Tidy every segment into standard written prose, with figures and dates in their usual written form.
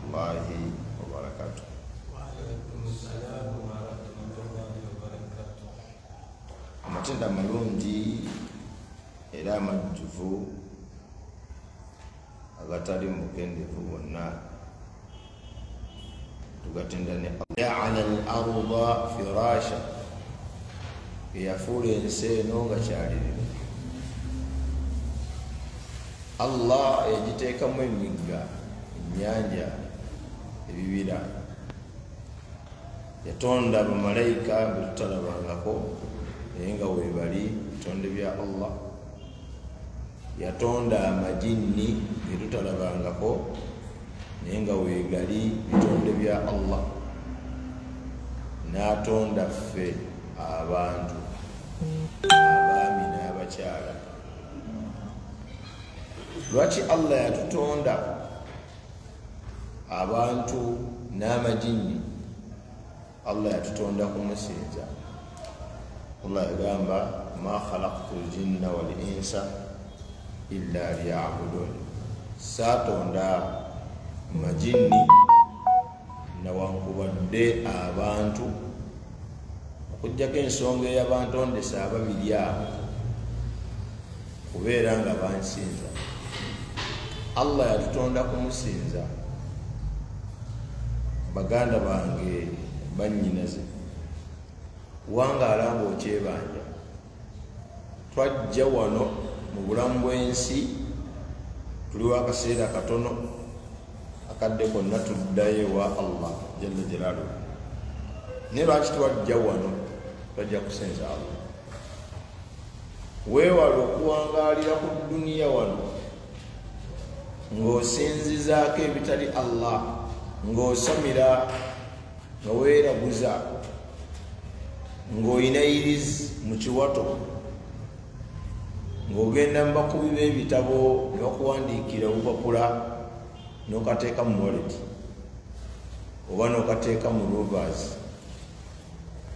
الله وبركاته. وعليكم السلام ورحمة الله وبركاته. Amatenda amalungi era amajjuvu agatali mu bukendeevu bwonna tugatenda ne ja'ala al-arda firasha, eyafuula ensi eno nga kyaliriro. Allah yagiteekamu emigga, ennyanja, ebibira. Yatonda bamalayika be tutalabangako naye nga weebali bitonde bya Allah. Yatonda amajinni ge tutalabangako naye nga weegali bitonde bya Allah. N'atonda ffe abantu, abaami n'abakyala. Lwaki Allah yatutonda abantu n'amajinni? Allah yatutonda kumusinza. Allah yagamba ma khalaqtu l-jinna wal insa illa liya'budun, saatonda majinni nawankubadde abantu okuggyako ensonga eyabantondesa ababiri abo kubeera nga bansinza. Allah yatutonda kumusinza. Baganda bange, bannyinaze, wangaala ng'okyebanja. Twajja wano mu bulamu bw'ensi, tuliwo akaseera katono, akadde konna tuddayo ewa Allah jalla jalaaluhu. Naye lwaki twajja wano? Twajja kusinza Allah. Weewale okuwangaalira ku dduniya wano ng'osinzizaako ebitali Allah, ng'osamira, nga weeraguza, ng'olina irizi mu kiwato, ng'ogenda mu bakubi b'ebitabo ne bakuwandiikira obupapula n'okateeka mu wallet oba n'okateeka mu rovers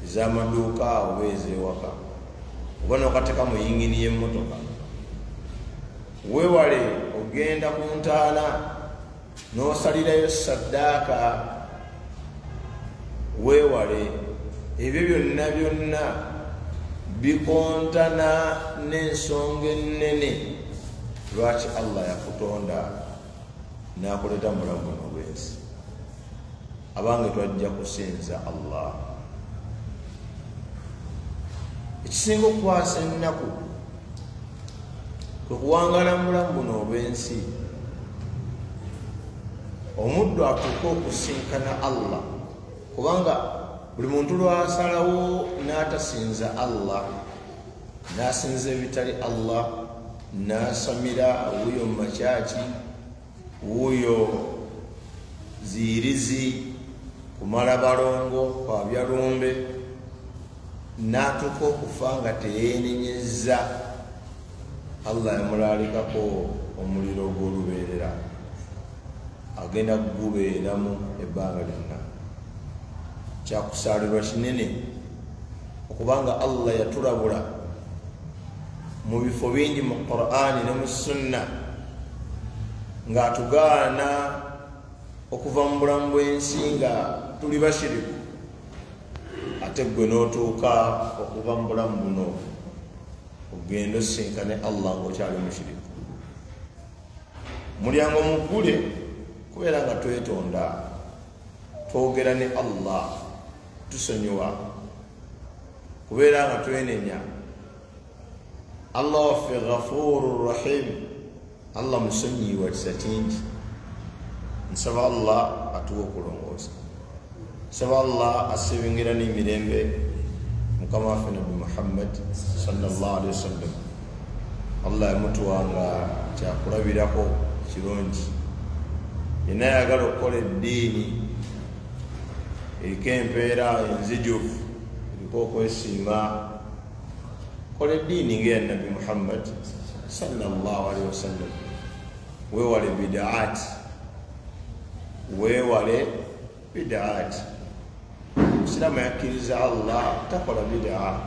ez'amaduuka oba ez'ewaka oba n'okateeka mu yingini y'emmotoka. Weewale ogenda ku ntaana n'osalirayo saddaaka. Weewale ebyo byonna byonna bikontana n'ensonga ennene lwaki Allah yakutonda n'akuleeta mu bulamu buno obw'ensi. Abange, twajja kusinza Allah. Ekisinga okukwasa ennaku kwe kuwangaala mu bulamu buno obw'ensi, omuddu atuuke okusinkana Allah, kubanga buli muntu lwasalawo n'atasinza Allah, n'asinza ebitali Allah, n'asamira wuuyo mu makyaki, wuuyo ziirizi kumala balongo kwabyalumbe, n'atuuka okufa nga teyeenenyezza, Allah yamulaalikako omuliro ogw'olubeerera, agenda kugubeeramu ebbanga lyonna. Kyakusaalirwa kinene okubanga Allah yatulabula mu bifo bingi mu Qur'ani ne mu Sunna ng'atugaana okuva mu bulamu bw'ensi nga tuli bashiriku, ate ggwe n'otuuka okuva mu bulamu buno ogenda osinkane Allah ng'okyali mushiriku. Mulyango muggule kubeera nga twetonda, twogera ne Allah, tusonyiwa, kubeera nga twenenya. Allah waffe Ghafuru Rahim, Allah musonyiwa kisa kingi. Nsaba Allah atuwe okulongoosa, nsaba Allah asibingira n'emirembe mukama waffe Nabbi Muhammad sallallahu alaihi wasallam. Allah yamutuwanga kyakulabirako kirungi. Yenna ayagala okukola eddiini eriko empeera enzijuvu, eriko okwesiima, kola eddiini ng'eya Nabbi Muhammad sallallahu alaihi wasallam. Weewale bidaati, weewale bidaati. Musiraamu yakkiriza Allah takola bidaa.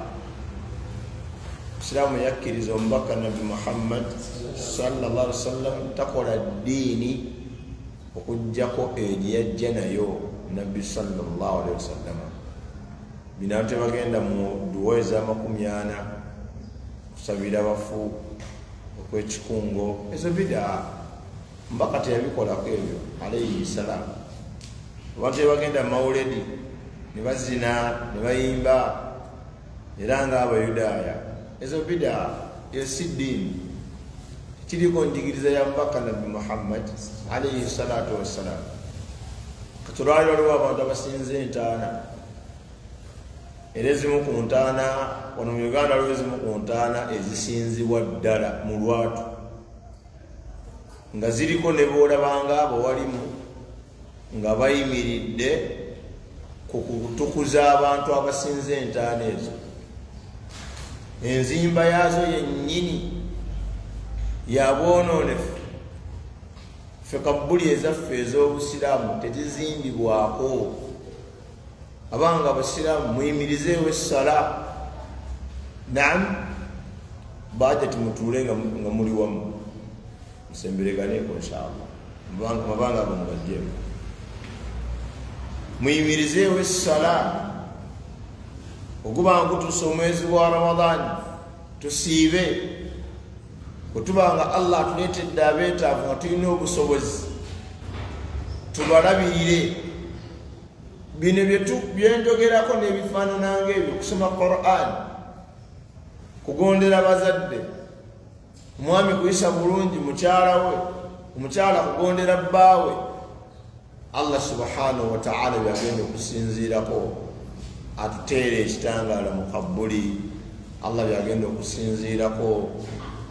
Musiraamu yakkiriza omubaka Nabbi Muhammad sallallahu alaihi wasallam takola ddiini Okuggyako egye yajja nayo Nabbi sallallahu alaihi wasallam. Bino abantu bagenda mu duwa ez'amakumi ana kusabira abafu okw'ekikungo, ezo bidaa, mbaka teyabikolako ebyo alaihi salam. Abantu tebagenda mu mawuledi ne bazina ne bayimba era nga Abayudaaya, ezo bidaa, eyo si ddiini, kiriko njigiriza ya mubaka Nabbi Muhammad alaihi salatu wassalam. Kati olwali waliwo abantu abasinza entaana, era ezimu ku ntaana wano mu Uganda waliwo ezimu ku ntaana ezisinzibwa ddala mu lwatu nga ziriko ne boolabanga abawalimu nga bayimiridde ku kutukuza abantu abasinza entaana ezo. Enzimba yaazo yennyini ya bwonoonefu. Ffe kabbuli ezaffe ez'obusiraamu tezizimbibwako. Abanga abasiraamu muyimirizeewo essala, naam, baja timutuule nga muli wamu, musembereganeko inshallah, mabanga ago mugajjemu, muyimirizeewo essala. Oguba ngutuuse omwezi gwa Ramadaani tusiibe, bwe Allah atuleetedde abeetaavu nga tulina obusobozi tubalabirire. Bino byenjogerako n'ebifaanana ng'ebyo, okusoma Qur'an, kugondera bazadde, omwami kuyisa bulungi mukyala we, omukyala kugondera bbaawe, Allah subhanahu wa ta'ala byagenda okusinziirako atuteere ekitangaala mu kabbuli. Allah byagenda okusinziirako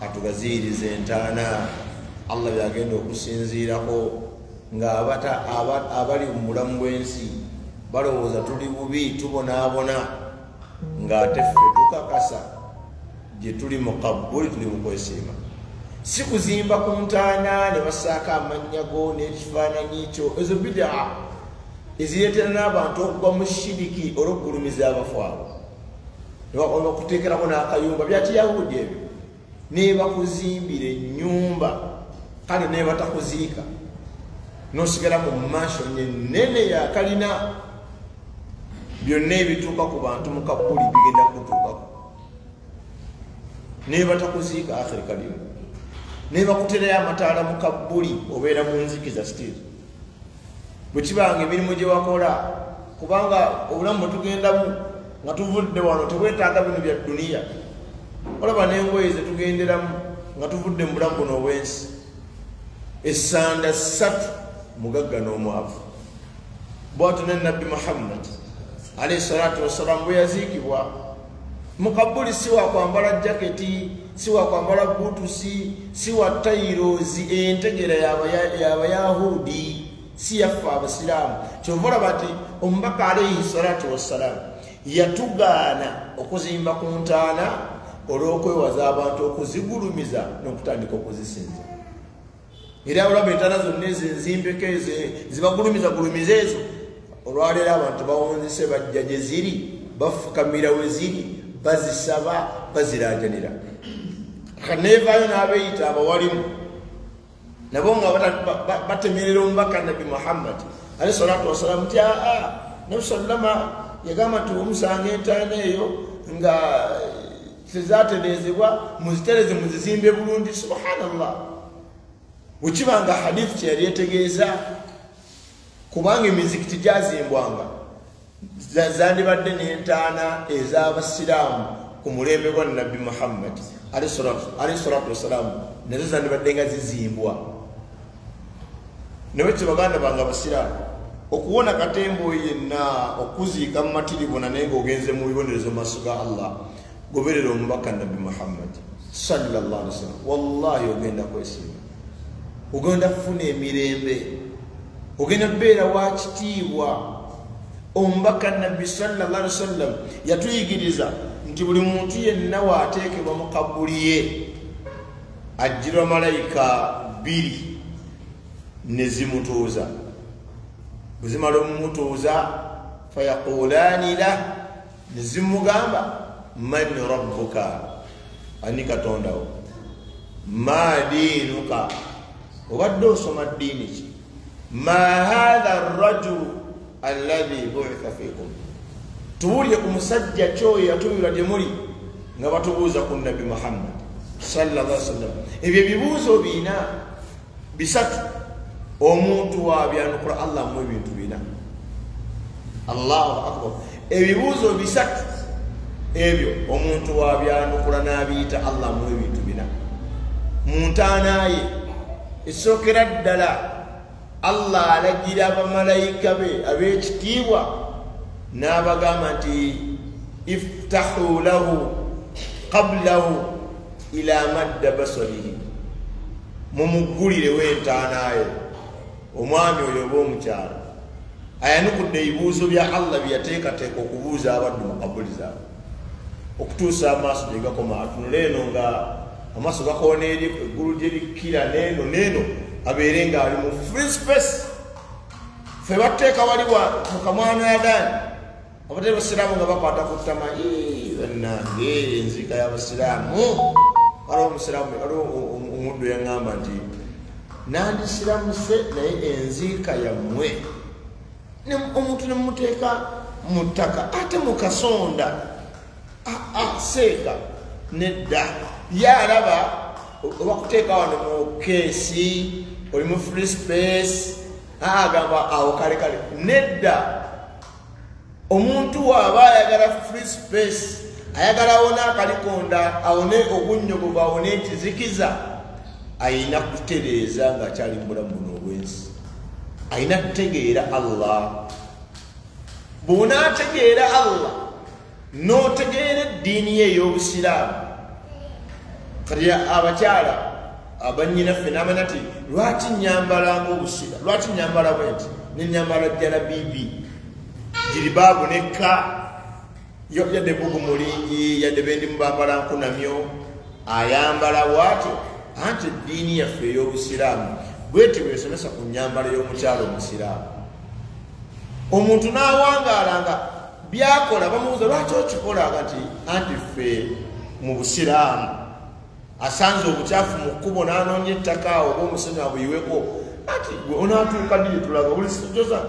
atugaziyiriza entaana. Allah byagenda okusinziirako nga abali mu bulamu bw'ensi balowooza tuli bubi, tubonaabona, ng'ate ffe tukakasa gye tuli mu kabbuli, tuli mu kwesiima. Si kuzimba ku ntaana ne bassaako amannya go n'ekifaananyi kyo, ezo bidaa ezireetera n'abantu okugwa mu shiriki olw'okugulumiza abafu abo. Nebakuteekerako n'akayumba bya kiyahudi ebyo, nebakuzimbira ennyumba kale nebatakuziika, n'osigala mu mansion ennene yakalina. Byonna ebituuka ku bantu mu kabbuli bigenda kutuukako. Nebatakuziika akhiri kalimu, nebakuterayo amataala mu kabbuli, obeera mu nzikiza still. Bwe kibanga emirimu gye wakola, kubanga obulamu bwe tugendamu nga tuvudde wano tebwetaaga bino bya duniya. Olaba n'engoye ze tugenderamu nga tuvudde mu bulamu buno obw'ensi, essanda ssatu, mugagga n'omwavu. Bw'atyo ne Nabbi Muhammad alayhi salatu wassalamu bwe yaziikibwa mu kabbuli, si wa kwambala jaketi, si wa kwambala butusi, si wa tayirozi, entegera y'Abayahudi, si yaffe abasiraamu. Kyova olaba nti omubaka alayhi salatu wassalamu yatugaana okuzimba ku ntaana olw'okwewaza abantu okuzigulumiza n'okutandika okuzisinza. Era olaba entaana zonna ezo enzimbeko ezo zibagulumiza gulumiza ezo, olwaleero abantu bawunzise, bajja gye ziri, bafukamira we ziri, bazisaba, bazirajanira. Kaneevaayo n'abeeyita abawalimu nabo nga batemerera omubaka Nabbi Muhammad alayhi salatu wassalamu nti aa, Nabbi sallama yagamba nti omusanga entaana eyo nga tezatereezebwa, muzitereze muzizimbe bulungi. Subhanallah, bwe nga hadithi kye yali etegeeza, kubanga emizikiti gyazimbwanga zandibadde n'entaana ez'abasiraamu ku mulembe gwa Nabbi Muhammad alayhi salatu wassalamu, nazo zandibadde nga zizimbwa. Naye baganda bange abasiraamu, okuwona katemba oyo yenna okuziika mu matiribona naye ng'ogenze mu bibonerezo mu maaso ga Allah, goberera omubaka Nabbi Muhammad sallallahu alaihi wasallam, wallahi ogenda kwesiima, ogenda kufuna emirembe, ogenda kubeera wa kitiibwa. Omubaka Nabbi sallallahu alaihi wasallam yatuyigiriza nti buli muntu yenna waateekebwa mu kabbuli ye ajjirwa malayika bbiri ne zimutuuza. Bwe zimala omumutuuza, fayaqulaani lah, ne zimugamba man rabbuka, ani katonda wo, ma diinuka, obadde osoma ddiini ki, Ma hadha arrajulu alladhi bu'itha fikum, tuwulire ku musajja kyoyo yatumirwa gye muli, nga batubuuza ku Nabbi Muhammad sallallahu alaihi wasallam. Ebyo ebibuuzo bina bisatu omuntu wabyanukula Allah mu ebintu bina. Allahu akbar. Ebibuuzo bisatu ebyo omuntu wabyanukula n'abiyita Allah mu ebintu bina. Mu ntaana ye esookera ddala Allah alagira bamalayika be ab'ekitiibwa n'abagamba nti iftahu lahu qablahu ila madda basarihi, mumuggulire w'entaana ye omwami oyo oba omukyala ayanukudde ebibuuzo bya Allah bye yateekateeka okubuuza abaddu mu kabuli zaabwe okutuusa amaaso gye gakoma. Atunule eno nga amaaso gakoona eri eggulu gye likkira n'eno n'eno, abeere ng'ali mu free space. Ffe bateeka wali mu kamwana yagaani abatali basiraamu nga bakwata ku ttama, bannange enziika y'abasiraamu. Waliwo omusiraamu, waliwo omuddu yaŋŋamba nti nandisiramuse naye enziika yammwe omuntu ne mumuteeka mu ttaka ate mu kasonda seeka nedda. Ye alaba obakuteeka wano mu keesi oli mu free space, agamba awo kale kale. Nedda, omuntu waaba ayagala free space, ayagala awone akalikonda, awone ogunnyogovu, awone ekizikiza, ayina kutereeza ng'akyali mu bulamu buno obw'ensi. Ayina kutegeera Allah. Bw'onaategeera Allah n'otegeera eddiini ye ey'obusiraamu. Kati abakyala abannyinaffe n'amanya nti lwaki nnyambala ng'obusira, lwaki nnyambala bwe nti nenyambala jalabibi jiribaabu nekka, yadde bbugumu lingi, yadde bendi mubambala nkunamyo, ayambala bw'atyo. Anti eddiini yaffe ey'obusiraamu bwetyo bwesomesa ku nnyambala y'omukyala omusiraamu. Omuntu n'awangaala nga byakola bamubuuza lwaki okikolanga, nti anti ffe mu busiraamu. Asanze obukyafu mu kkubo n'anoonya ettaka awo oba omusenyu abuyiweko, anti gwe onaatuuka ddi gyetulaga buli josa,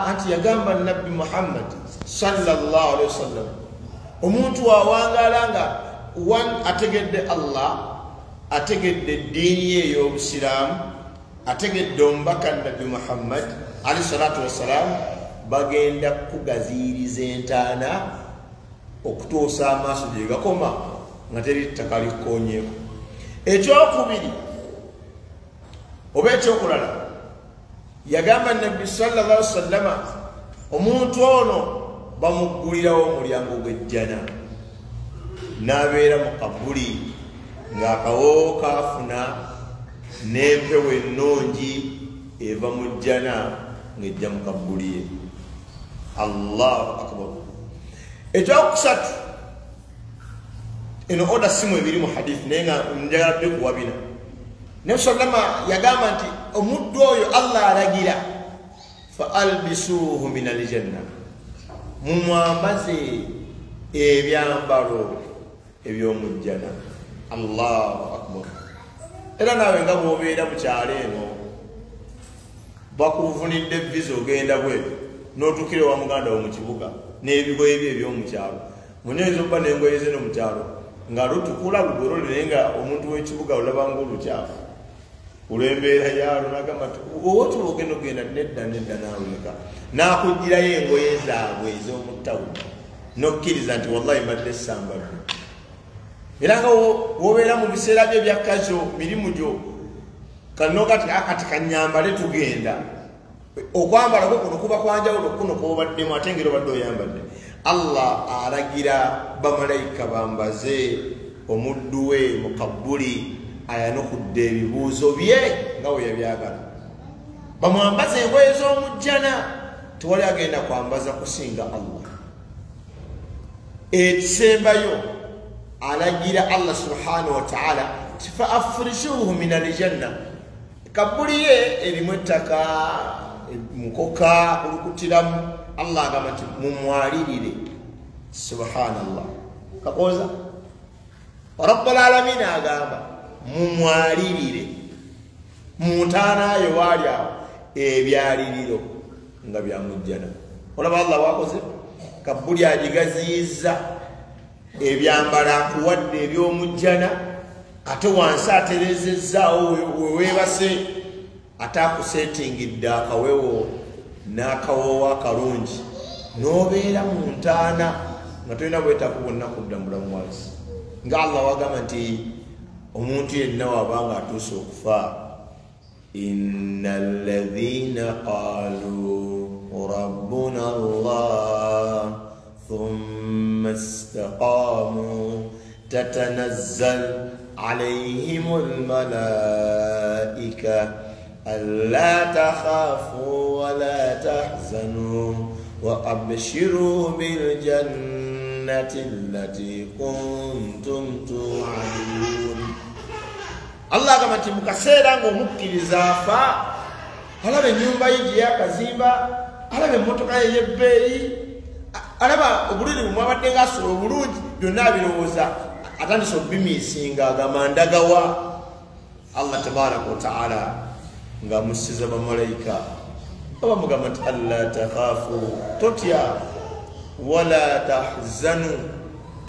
anti yagamba Nabbi Muhammad sallallahu alaihi wasallam, omuntu awangaala nga one ategedde Allah, ategedde eddiini ye ey'obusiraamu, ategedde omubaka Nabbi Muhammad alayhi salatu wassalam, bagenda kugaziiriza entaana okutuusa amaaso gye gakoma nga teri ttaka likkoonyeeko. Ekyokubiri oba ekyokulala, yagamba Nabbi sallallahu alaihi wasallama omuntu ono bamuggulirawo omulyango gw'ejjana n'abeera mu kabuli ng'akawoowo kaafuna n'empewo ennungi eva mu jjana ng'ejja mu kabuli ye. Allahu akbar. Ekyokusatu, eno oda simu ebiri mu hadithi naye nga njagala bikuwa bina. Nabi sallama yagamba nti omuddu oyo Allah alagira fa albisuhu min aljanna, mumwambaze ebyambalo eby'omujjana. Allahu akbar. Era naawe nga bw'obeera mu kyalo eno bakuvunidde visa ogenda bwe n'otuukira ewa muganda wo mu kibuga n'ebigoye bye eby'omukyalo, munyweza okuba n'engoye ze mu kyalo nga lutukula lugolole, naye nga omuntu w'ekibuga olaba ng'olukyafu olw'embeera yaalwo, n'agamba nti owotuba ogenda ogenda nedda nedda, n'aluleka n'akugirayo engoye zaabwe ez'omu ttawuni n'okkiriza nti wallahi mbadde sambadde. Era nga wobeera mu biseera byo ebyakkazo mirimu gyo kanokati akati kanyambale tugenda, okwambala kwo kuno kuba kwanjawulo kuno kwobaddemu ate ngeri obadde oyambadde. Allah alagira bamalayika bambaze omuddu we mu kabuli ayanukudde ebibuuzo bye nga bwe yabyagala, bamwambaze engoye z'omujjana. Tewali agenda kwambaza kusinga Allah. Ekisembayo alagira Allah subhanahu wa ta'ala fa afrishuhu min aljanna, kabuli ye erimu ettaka mukoka kulukutiramu. Allah agamba nti mumwalirire. Subhanallah. Kakoza Rabbul alamin agamba mumwalirire mu ntaana yo waali awo Ebyaliriro nga byamujjana. Olaba Allah wakoze kabuli agigaziyiza ebyambala akuwadde ebyomujjana, ate wansi aterezezzaawo weweebase, ate akuseetingidde akawewo n'akawoowo akalungi, n'obeera mu ntaana nga tolina bwetaavu bwonna kudda mu bulamu wansi. Nga Allah wagamba nti omuntu yenna wabanga atuuse okufa, innal ladhina qalu rabbuna Allah thumma istaqamu tatanazzal alayhimul malaika alla takhafu wa la tahzanu wa abshiru bil jannati allati kuntum tu'adun. Allah agamba nti mu kaseera ng'omukkiriza afa, alaba ennyumba ye gye yakazimba, alaba emmotoka ye ey'ebbeeyi, alaba obuliri bwemwabadde ng'asula obulungi, byonna abirowooza, atandise okubimiisinga agamba ndagawa. Allah tabaraka wa taala ng'amussiza bamalayika abamugamba nti alla takhafu, totya, wala tahzanu,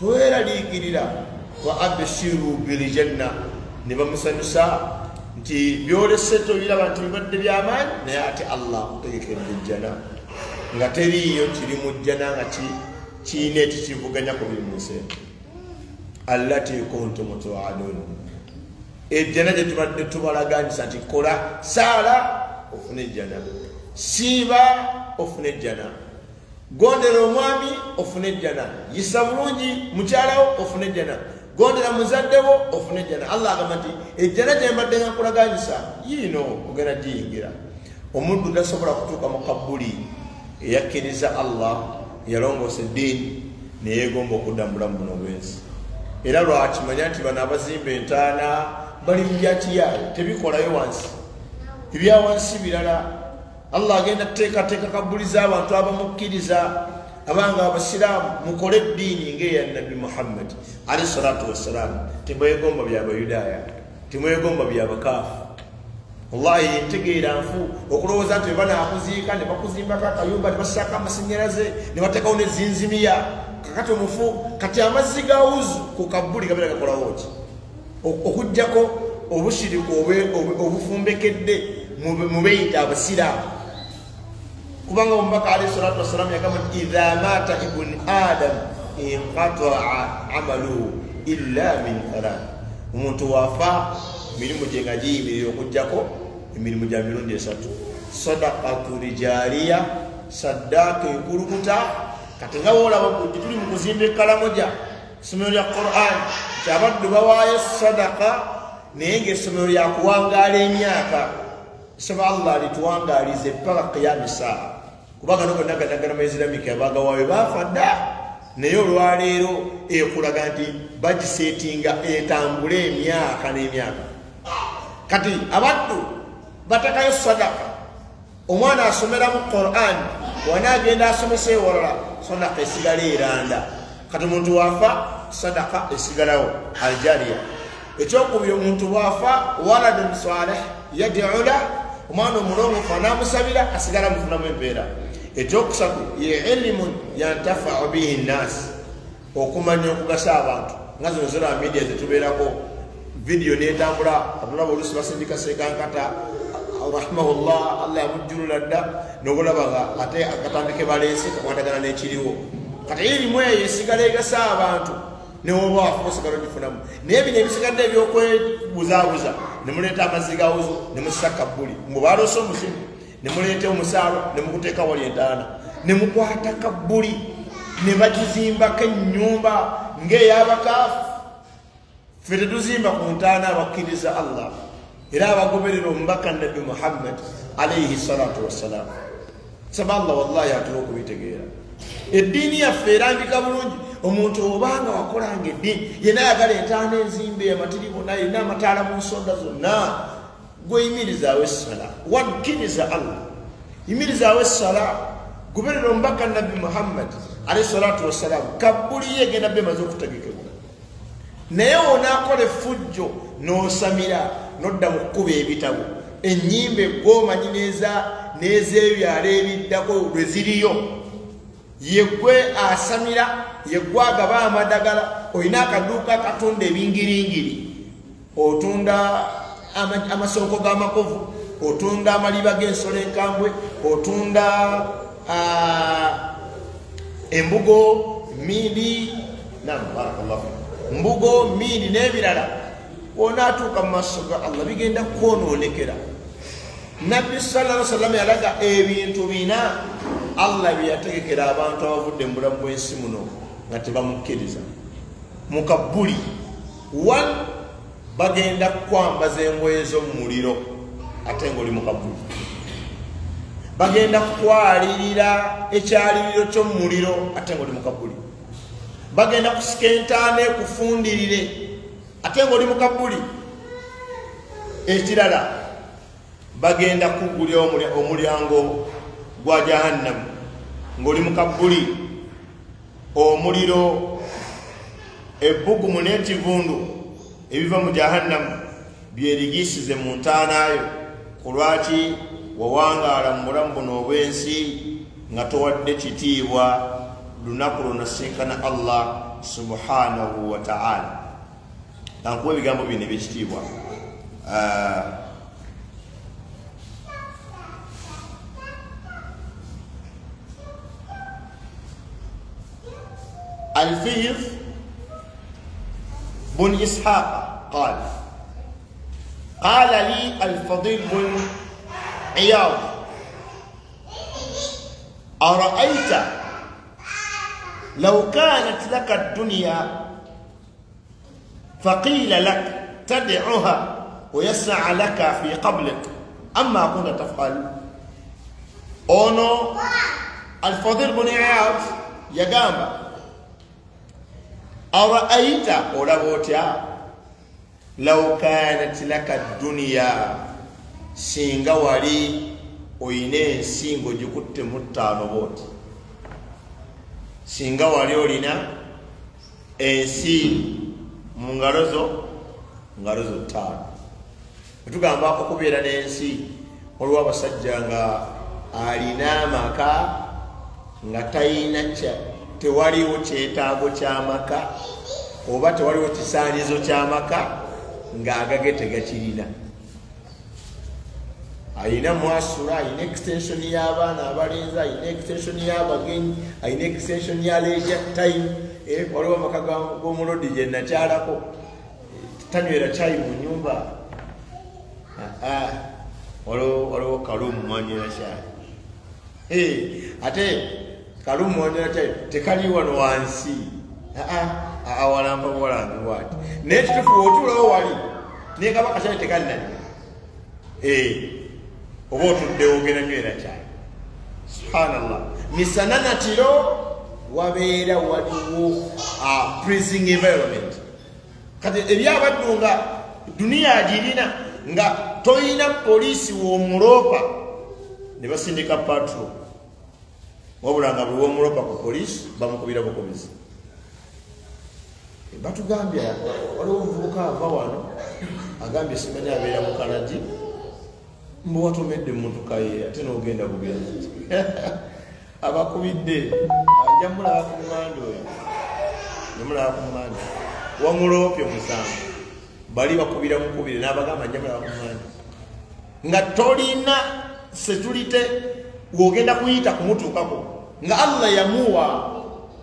toweraliikirira, wa abshiru biljanna. Ne bamusanyusa nti byolese tobiraba nti bibadde byamaanyi, naye ate Allah akutegekedde ejjana nga teriiyo kiri mu jjana nga kiina ekikivuganya ku biri mu nsi eno. Allati kuntum tuadun, ejjana gye tubadde tubalaganyisa nti kola saala ofune ejjana, siiba ofune ejjana, gondera omwami ofune ejjana, yisa bulungi mukyalawo ofune ejjana, gondera muzaddewo ofune ejjana. Allah agamba nti ejjana gye mbadde nga nkulaganyisa yiino ogenda giyingira. Omuddu tasobola kutuuka mu kabbuli eyakkiriza Allah, eyalongoosa eddiini, neyeegomba okudda mu bulamu buno obwensi. Era lwakimanya nti bano abazimba entaana bali mu byakiyaayo, tebikolayo wansi, ebya wansi birala. Allah agenda kuteekateeka kabbuli z'abantu abamukkiriza, abanga abasiraamu, mukole eddiini ng'eya Nabbi Muhammad alayhi salatu wassalam. Temwegomba byabayudaaya, temwegomba byabakaafu. Wallahi entegeera nfu okulowooza nti banaakuziika ne bakuzimbako akayumba ne bassaako amasannyalaze ne bateekawo nezinzimiya. Kakati omufu kati amazzi ga wuzu ku kabbuli gabeera gakolawo ki? Okuggyako obushiriku obufumbekedde mubeyita abasiraamu. Kubanga omubaka alayhi salatu wassalam yagamba nti idha maata ibnu adam inqataa amaluhu illa min thalath. Omuntu wafa emirimu gye nga giyimirira okuggyako emirimu gya mirundi esatu: sadaqatu rijaliya, saddaaka ekulukuta. Kati nga woolaba tuli mu kuzimba ekkalamoja, essomero lya Quran, nti abaddu bawaayo sadaka naye ng'essomero lyakuwangaala emyaka. Saba Allah alituwangaalize ppaka qiyami saa, kubanga no gonna ganagana Islamic abagawaayo baafa dda, naye olwaleero ekulaga nti bagiseetinga etambule emyaka n'emyaka. Kati abaddu batakayo sadaka, omwana asomera mu Quran wanaagenda asomesa ewalala, sadaka esigala eranda. Kati omuntu waafa sadaka esigalawo aljariya. Ekyokubiri, omuntu waafa waladun salih yad'u lah, omwana omulongoofu anaamusabira asigala mufunamu empeera. Ekyokusatu ye ilimun yantafau bihi nnaasi, okumanya okugasa abantu. Nga zino zira media zetubeerako vidiyo netambula, atulaba oluusi basindika Sekankata rahimahullah, Allah yamujjulula dda, n'obulaba nga ate akatandike baleese kakwatagana n'ekiriwo. Kati irimu eyo esigala egasa abantu, newoba wafa osigala ogifunamu. Naye bino ebisigadde ebyokwebuzaabuza, ne muleeta amazzi ga wuzu ne mussa kabbuli, mubaalose omuzimu ne muleeta omusaalo ne muguteeka wali entaana, ne mukwata kabbuli ne bagizimbako ennyumba ng'ey'abakaafu. Ffe tetuzimba ku ntaana abakkiriza Allah era abagoberera omubaka Nabbi Muhammad alayhi salatu wassalam. Saba Allah wallahi atuwa okubitegeera. Eddiini yaffe erambika bulungi. Omuntu obanga wakolanga eddiini yenna ayagala entaana enzimbe amatiribona yenna amataala mu nsonda zonna, gweyimirizaawo essala, wakkiriza Allah, yimirizaawo essala, goberera omubaka Nabbi Muhammad alayhi salatu wassalam. Kabbuli ye egenda bbe emaze okutegekebwa, naye onaakola effujjo n'osamira n'odda mu kkuba ebitabo, Ennyimba egwomanyi n'ezebyalo ebiddako lwe ziriyo. Yeggwe asamira, yeggwe agaba amadagala, olina akaduuka akatunda ebingiringiri, otunda amasonko g'amakovu, otunda amaliba g'ensolo enkambwe, otunda embugo, mindi, nam barakallahu fik, mbugo, mindi n'ebirala. Onaatuuka mu maaso ga Allah bigenda kwonoonekera. Nabbi sallallahu alaihi wasallam yalaga ebintu bina Allah bye yategekera abantu abavudde mu bulamu bw'ensi muno nga tebamukkiriza. Mu kabbuli, one, bagenda kwambaza engoye z'omuliro ate ng'oli mu kabbuli. Bagenda kwalirira ekyaliriro ky'omuliro ate ng'oli mu kabbuli. Bagenda kusika entaana ekufundirire ate ng'oli mu kabbuli. Ekirala, bagenda kugulya omulyango gwa Jahannam ng'oli mu kabbuli. Omuliro, ebbugumu n'ekivundu ebiva mu Jahannam byerigisize mu ntaanayo. Ku lwaki wawangaala mu bulamu buno obw'ensi nga towadde kitiibwa lunaku lunasinkana Allah subhanahu wa ta'ala. Kankuwa ebigambo bino ebyekitiibwa. Al-Fihr بن إسحاق قال قال لي الفضيل بن عياض أرأيت لو كانت لك الدنيا فقيل لك تدعها ويسعى لك في قبلك أما كنت تفعل. أونو الفضيل بن عياض يقام أرأيت أولابوتيا لو كانت لك الدنيا singa wali oyina ensi ng'ogikutte mu ttaano bw'oti, singa wali olina ensi mu ngalo zo ttaano. Tugamba okubeera n'ensi, waliwo abasajja nga alina amaka nga tayina tewaliwo kyetaago ky'amaka oba tewaliwo kisaanizo ky'amaka ng'agage tegakirina. Ayina mwasula, ayina extension y'abaana abalenzi, ayina extension y'abagenyi, ayina extension ya leisure time. Waliwo amaka g'omulodi gye nakyalako, tanywera kyayi mu nnyumba. Waliwo kalumu mwanywera kyayi. Ate kalumu mwanywera kyayi tekali wano wansi, awalamba buwalambi bwati. Naye kituufu w'otuulawo wali naye kaba kakyayi tekali nannyo. Oba otuddewo ogenda nywera kyayi. Subhanallah, misana na kiro wabeera waliwo pleasing environment. Kati ebyabaddu nga duniya agirina nga toyina poliisi w'omulopa ne basindika patrol, wabula nga buli w'omulopa ku poliisi bamukubira bukubizi. Batugambye waliwo omuvubuka ava wano agambye simanyi abeera mu Kalagi, mbu watomedde emmotoka ye ate n'ogenda bugenzi. Abakubidde ajja mulaba ku mumanda oyo, nemulaba ku mumanda wamuloopye musango, bali bakubira mukubire n'abagamba ajja mulaba ku mumanda. Nga tolina security w'ogenda kuyita kumutuukako, nga Allah yamuwa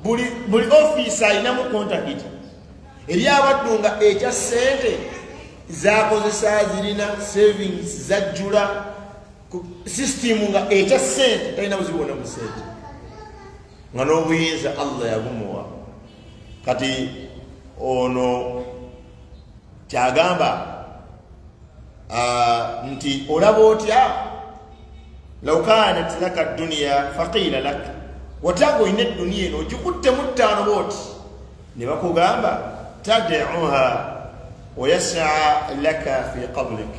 buli ofiisi alinamu kontakiti. Eri abaddu nga ekya ssente zakozesa zirina savings zajjula system nga ekya ssente talina buzibu bwonna mu ssente, nga n'obuyinza Allah yabumuwa. Kati ono kyagamba nti olaba otya law kanat laka dunya faqila lak, watanga olina edduniya eno ogikutte mu ttaano bw'oti ne bakugamba tad'uha ويسعى لك في قبلك.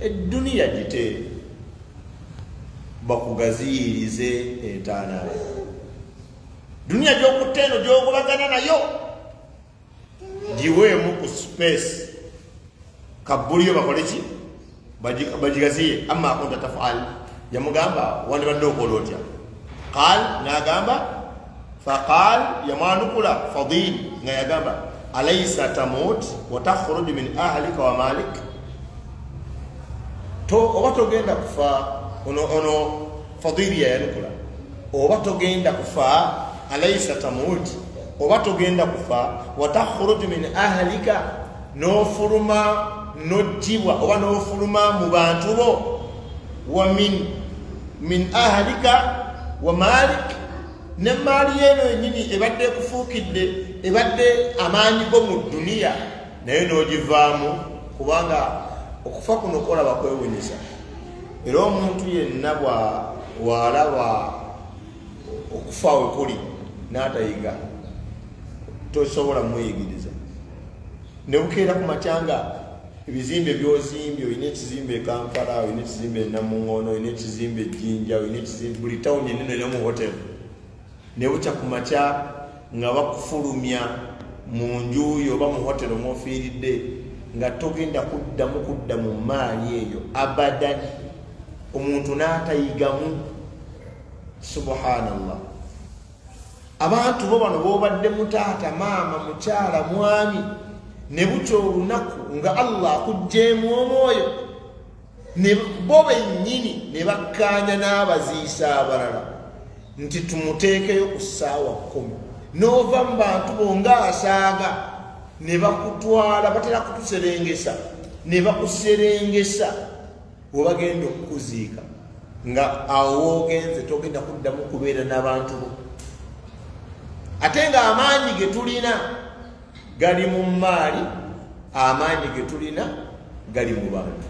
الدنيا gite bakugaziyirize entaana. Duniya gy'okutte eno gy'ogobagana nayo giweemu ku space kabbuliyo bakole ki? Bajigaziye amma kunta tafal yamugamba wandibadde okola otya qal n'agamba faqal yamwanukula Fadil nga yagamba alaysa tamut wa takhruju min ahlika wa malik to oba togenda kufa ono Fadil yayanukula oba togenda kufa alaysa tamut oba togenda kufa wa takhruju min ahlika nofuluma nojjibwa oba nofuluma mu bantu bo wa min ahlika wa malik ne maali eno yennyini ebadde ekufuukidde ebadde amaanyi go mu duniya naye n'ogivaamu kubanga okufa kuno kolaba kwewunyisa. Era omuntu yenna bw'alaba okufa we kuli n'atayiga tosobola muyigiriza. Ne bukeera ku matyanga ebizimbe by'ozimbye, olina ekizimbe e Kampala, olina ekizimbe e Namungono, olina ekizimbe e Jinja, olina ekizimbe buli tawuni ennene erina hotel. Ne bukya ku makya nga bakufulumya mu nju yo oba mu hotel mw'ofiiridde nga togenda kuddamu kudda mu maali eyo abadan. Omuntu n'atayigamu. Subhanallah. Abantu bo bano b'obadde mutaata, maama, mukyala, mwami, ne bukya olunaku nga Allah akuggyeemu omwoyo ne bo bennyini ne bakkaanya n'abaziisa abalala nti tumuteekeyo ku ssaawa 10 n'ova mu bantu bo ng'asaaga ne bakutwala, batera kutuserengesa ne bakuserengesa we bagenda okukuziika nga awo w'ogenze togenda kuddamu kubeera n'abantu bo. Ate nga amaanyi ge tulina gali mu maali, amaanyi ge tulina gali mu bantu.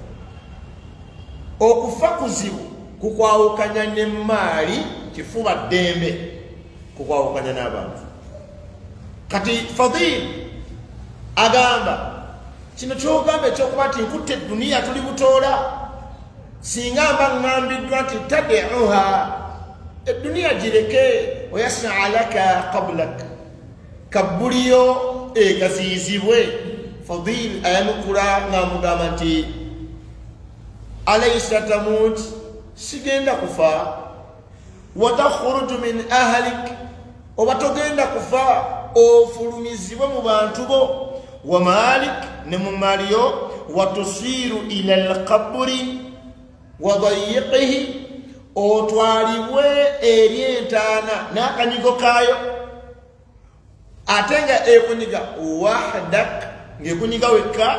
Okufa kuzibu kukwawukanya ne maali, kifuba ddembe kukwawukanya n'abantu. Kati Fadil agamba kino ky'ogamba ekyokuba nti nkutte duniya tuli butoola, singa mba ŋŋambiddwa nti tadeuha, eduniya gireke, wayasaa laka qablak, kabbuliyo egaziyizibwe. Fadil ayanukula ng'amugamba nti alaysa tamut, sigenda kufa, wa takhruju min ahlik, oba togenda kufa ofulumizibwe mu bantu bo, wa malik, ne mu maaliyo, wa tusiru ila alqabri wa dayiqihi, otwalibwe eri entaana n'akanyigo kaayo, ate nga ekunyiga wahdak, ng'ekunyiga wekka.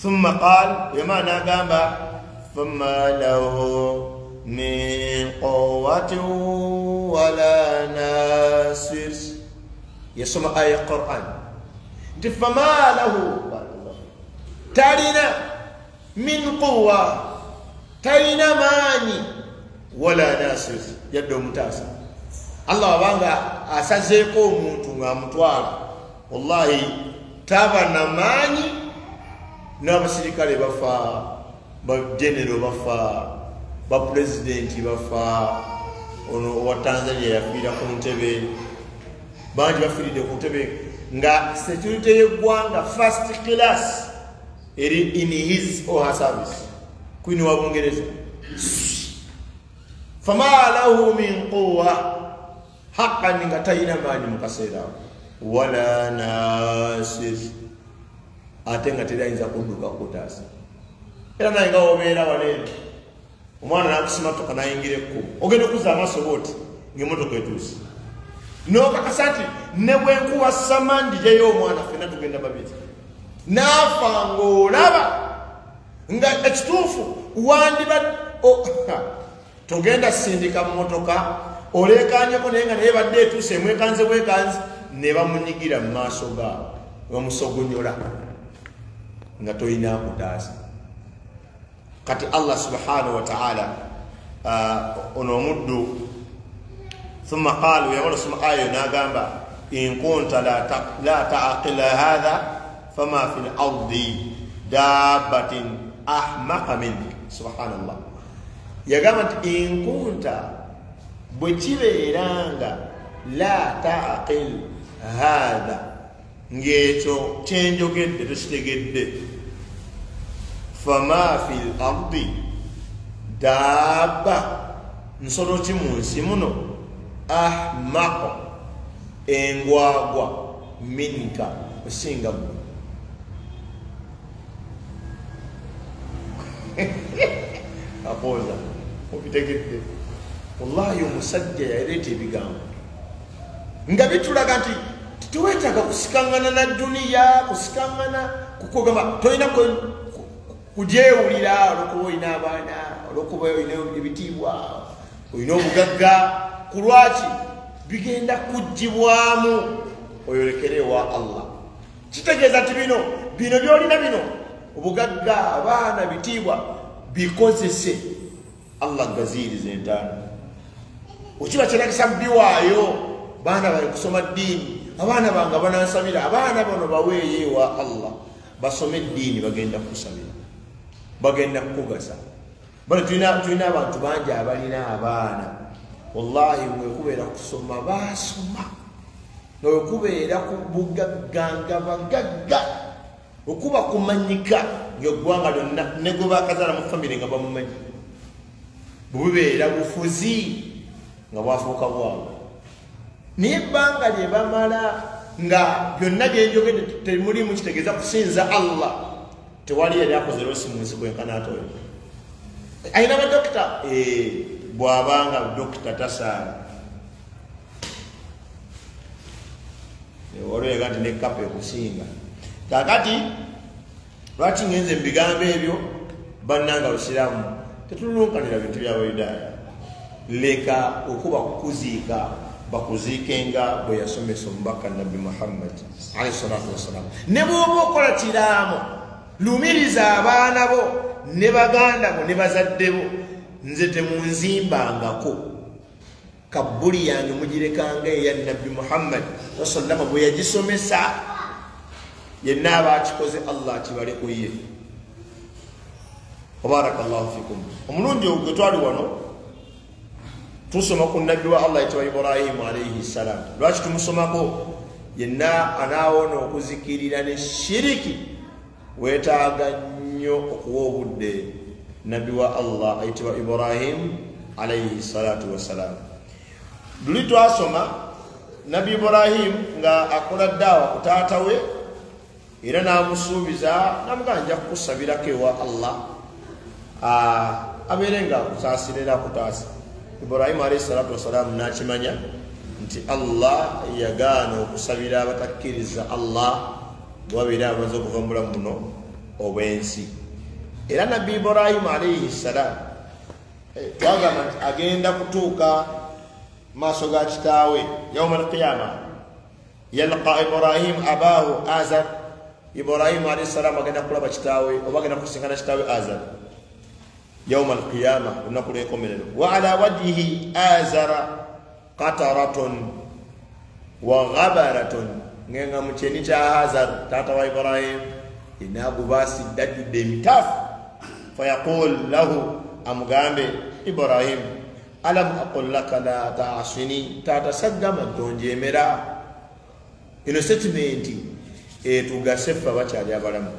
Thumma qal, yamala n'agamba fama lahu min quwwatin wala nasir. Yasoma aya ya Quran nti fama lahu, talina min quwwa, talina maanyi, wala nasir, yadde omutaasa. Allah wabanga asazeeko omuntu ng'amutwala, wallahi taba na maanyi. N'abasirikale bafa, bagenero bafa, bapulezidenti bafa. Ono owa Tanzania yafiira ku ntebe, bangi bafiiridde ku ntebe nga security y'eggwanga first class eri in his or her service. Queen wa Bungereza. Fama lahu min quwwa, haqqan nga talina maanyi mu kaseera, wala nasir, ate nga terayinza kudduka kutaasa. Era naye nga wobeera wano omwana n'akusimatuka n'ayingira ekkubo, ogenda okuzza amaaso bw'oti ng'emmotoka etuuse, n'okakasa nti ne bwe nkuwa sama ndijeyo omwana ffenna tugenda babiri, n'afa ng'olaba nga ekituufu wandiba togenda sindika mmotoka oleekanyeko naye nga naye badde etuuse emwekanze bwekanze, ne bamunyigira mu maaso gaabwe bamusogonyola nga tolina kutaasa. Kati Allah subhanahu wa ta'ala ono omuddu thumma qalu, yamala osoma aya n'agamba in kunta la ta'qila hadha fama fil ardi dabbatin ahmaqa mink. Subhanallah. Yagamba nti in kunta, bwe kibeera nga la ta'qil hadha, ng'ekyo kyenjogedde tokitegedde, Fama fil ardi dabba, nsolo ki mu nsi muno, ahmaqo, engwagwa, minka, osinga gwe. Apoza obitegedde. Wallahi omusajja yaleeta ebigambo nga bitulaga nti teweetaaga kusikangana na duniya, kusikangana kukugamba tolina kugyewulira olwokuba olina abaana, olwokuba olina ebitiibwa, olina obugagga. Ku lwaki bigenda kuggyibwamu oyolekere ewa Allah? Kitegeeza nti bino byolina, bino obugagga, abaana, bitiibwa, bikozese Allah gaziiriza entaana. Okiba kyeragisa biwaayo, baana bali kusoma ddiini, abaana bange banansabira, abaana bano baweeyo ewa Allah basome eddiini, bagenda kukusabira, bagenda kukugasa. Bano tulina abantu bangi abalina abaana, wallahi wekubeera kusoma baasoma, nga wekubeera ku bugagga nga bagagga, okuba kumanyika ng'eggwanga lyonna ne gwe bakazaala mu famire nga bamumanyi, bubeera bufuzi nga bwafuuka bwabwe. Naye ebbanga lye bamala nga byonna byenjogedde temulimu kitegeeza kusinza Allah, tewali yali akoze losi mu nsi kwenkana atoyo. Alina badokita, bw'abanga dokita tasaala, olwega nti nekapa ekusinga. Kaakati lwaki ngenze mu bigambo ebyo? Bannanga Busiraamu tetulunkanira bintu by'Abayudaaya. Leka okuba kukuziika, bakuziikenga bwe yasomesa omubaka Nabbi Muhammad alayhi salatu wassalam. Ne bw'oba okola kiraamo, lumiriza abaana bo ne baganda bo ne bazadde bo, nze temunzimbangako, kabbuli yange mugirekanga eya Nabbi Muhammad sallama bwe yagisomesa. Yenna aba akikoze Allah akibale ku ye. Barakallahu fikum. Omulundi ogwo twali wano tusoma ku nabbi wa Allah ayitibwa Ibrahimu alayhi salam. Lwaki tumusomako? Yenna anaawona okuzikirira ne shiriki, weetaaga nnyo okuwa obudde nabbi wa Allah ayitibwa Ibrahimu alayhi salatu wassalam. Luli twasoma nabbi Ibrahimu nga akola daawa ku taata we, era n'amusuubiza n'amugamba nja kukusabirako ewa Allah abeere nga akusaasira era akutaasa. Ibrahimu alayhi salatu wassalam n'akimanya nti Allah yagaana okusabira abatakkiriza Allah bwabeera amaze okuva mu bulamu buno obw'ensi. Era nabbi Ibrahimu alayhi salam twagamba nti agenda kutuuka maaso ga kitaawe yauma alqiyama. Yalqa Ibrahimu abaahu Azar. Ibrahimu alayhi salam agenda kulaba kitaawe oba agenda kusinkana kitaawe Azar yauma alqiyama, olunaku lw'enkomerero. Wa ala wajhihi azara qataratun wa ghabaratun, ngenga mu kyeni kya Azar taata wa Ibrahim inaagubasidde ajjudde emitaafu. Fayaqul lahu, amugambe Ibrahim, alam aqul laka la ta'asini, taata saggamba ntonjemera. Eno statement etugase ffe abakyali abalamu.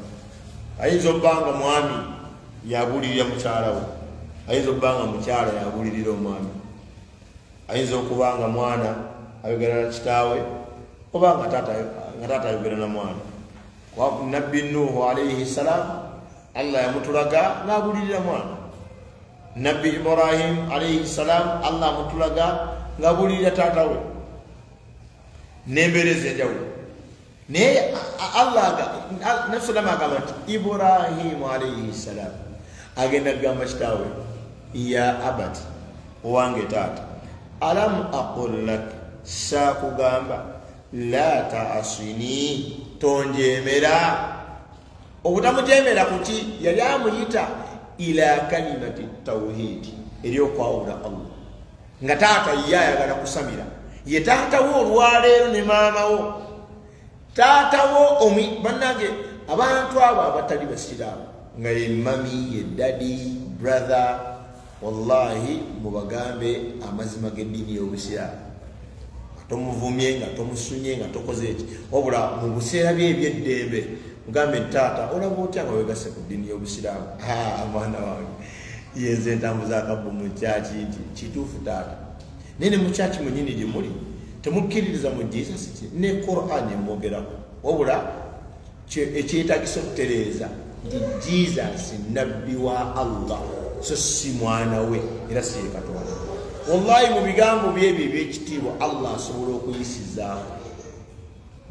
Ayinza obbanga mwami yabulirira mukyala we, ayinza obbanga mukyala yabulirira omwami, ayinza okuba nga mwana ayogera na kitaawe oba nga taata ayogera na mwana. Nabbi Nuhu alayhi salam Allah yamutulaga ng'abulirira mwana. Nabbi Ibrahim alayhi salam Allah amutulaga ng'abulirira taata we n'embeera ez'enjawulo. Naye Allah nafsalama agamba nti Ibrahimu alayhi salam agenda kugamba kitaawe, ya abati, owange taata, alam aqul lak, saakugamba la ta'asini, tonjemera. Obutamujemera kuki? Yali amuyita ila kalimati tawhidi, eri okwawula Allah. Nga taata ye ayagala kusamira, ye taata wo olwaleero ne maama wo, taata wo bannange abantu abo abatali basiraamu nga ye mami, ye daddy, brother, wallahi mubagambe amazima g'eddiini y'obusiraamu. Nga tomuvumye, nga tomusunye, nga tokoze eki, wabula mu biseera bye eby'eddembe Mugambe taata olaba otya nga wegasse ku ddiini y'obusiraamu? Mwana wange yenze ntambuza akabbo mu kyaki nti kituufu taata, naye ne mu kyaki mwennyini gye muli temukkiririza mu Jesus ki ne Qur'an emwogerako, wabula ekyetagisa okutereeza nti Jesus nabbi wa Allah so si mwana we era si ye Katonda. Wallahi mu bigambo byebyo ebyekitiibwa Allah asobola okuyisizaako.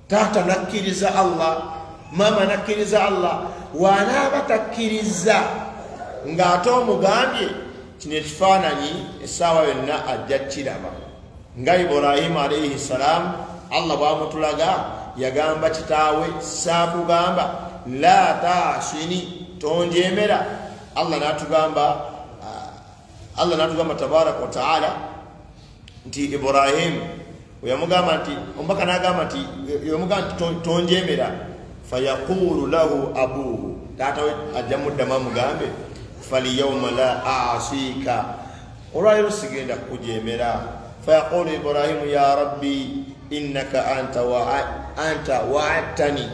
Taata nakkiriza Allah, maama nakkiriza Allah, wanaaba takkiriza ng'ate omugambye kino ekifaananyi essaawa yonna ajja kiraba. Nga Ibrahimu alayhi salam Allah bw'amutulaga yagamba kitaawe saakugamba la taasini, tonjemera. Allah n'atugamba tabaraka wa taala nti Ibrahimu weyamugamba nti omubaka n'agamba nti yamugamba nti tonjemera, fayaqulu lahu abuhu, taata we ajja muddamu amugambe falyauma la asika, olwaleero sigenda kukujemera. Fayaqulu Ibrahimu ya rabbi innaka anta wa'adtani,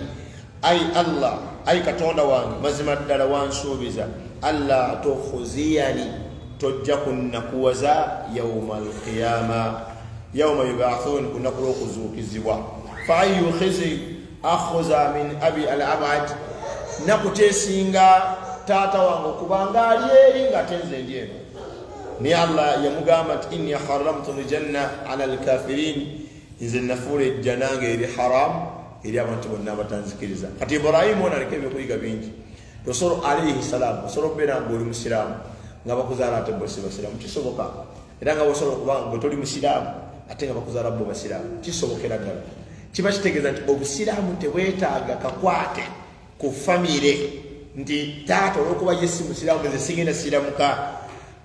ai Allah, ai Katonda wange, mazima ddala wansuubiza alla tukhuziyani, tojja kunnakuwaza yauma alqiyama, yauma yubathun, ku lunaku lw'okuzuukizibwa. Fa ayu khizi akhuza min abi al-abad, nakukyesinga taata wange okubanga ali eri nga tenze ndi eno. Naye Allah yamugamba nti inni haramtu ljanna ala alkafirin, nze nafuula ejjana nga eri haramu eri abantu bonna abatanzikiriza. Kati Ibrahimu ono aliko ebyokuyiga bingi. Tosolo alayhi salam, osobola okubeera ng'oli musiraamu nga bakuzaala ate bo si basiraamu, kisoboka. Era nga osobola okuba nga toli musiraamu ate nga bakuzaala bo basiraamu, kisobokera ddala. Kiba kitegeeza nti obusiraamu tebwetaaga kakwate ku famire nti taata olw'okuba ye si musiraamu nze sigenda siramuka,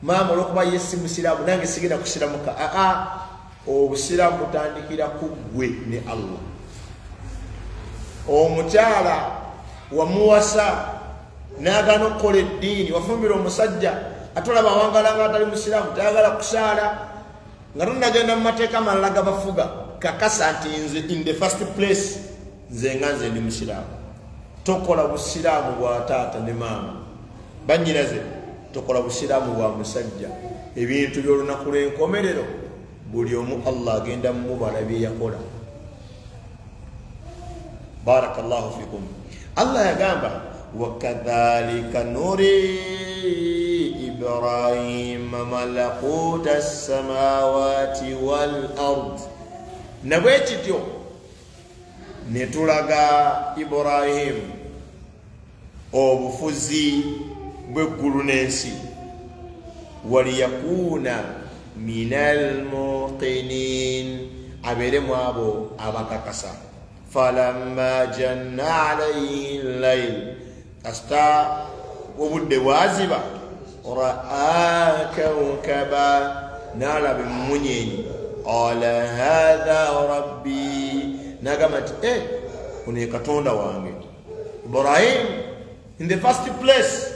maama olw'okuba ye si musiraamu nange sigenda kusiramuka. Aa, obusiraamu butandikira ku ggwe ne Allah. Omukyala wamuwasa n'agaana okukola eddiini, wafumbira omusajja ate olaba awangala nga atali musiraamu, tayagala kusaala, nga tonnagenda mu mateeka malala gabafuga, kakasa nti nze in the first place nze nga nze ndi musiraamu. Tokola busiraamu bwa taata ne maama, bannyinaze, tokola busiraamu bwa musajja. Ebintu by'olunaku lw'enkomerero buli omu Allah agenda mumubala bye yakola. Barakallahu fikum. Allah yagamba wakadhalika nuri Ibrahima malakuta samawati wal ard, na bwe kityo ne tulaga Ibrahimu obufuzi bw'eggulu n'ensi, waliyakuna minal muqinin, abeere mu abo abakakasa. Falamma janna alayhi llail, kasita obudde bwaziba, raa kawkaba, n'alaba emmunyenye, qala hadha rabbi, n'agamba nti ono ye Katonda wange. Ibrahim in the first place,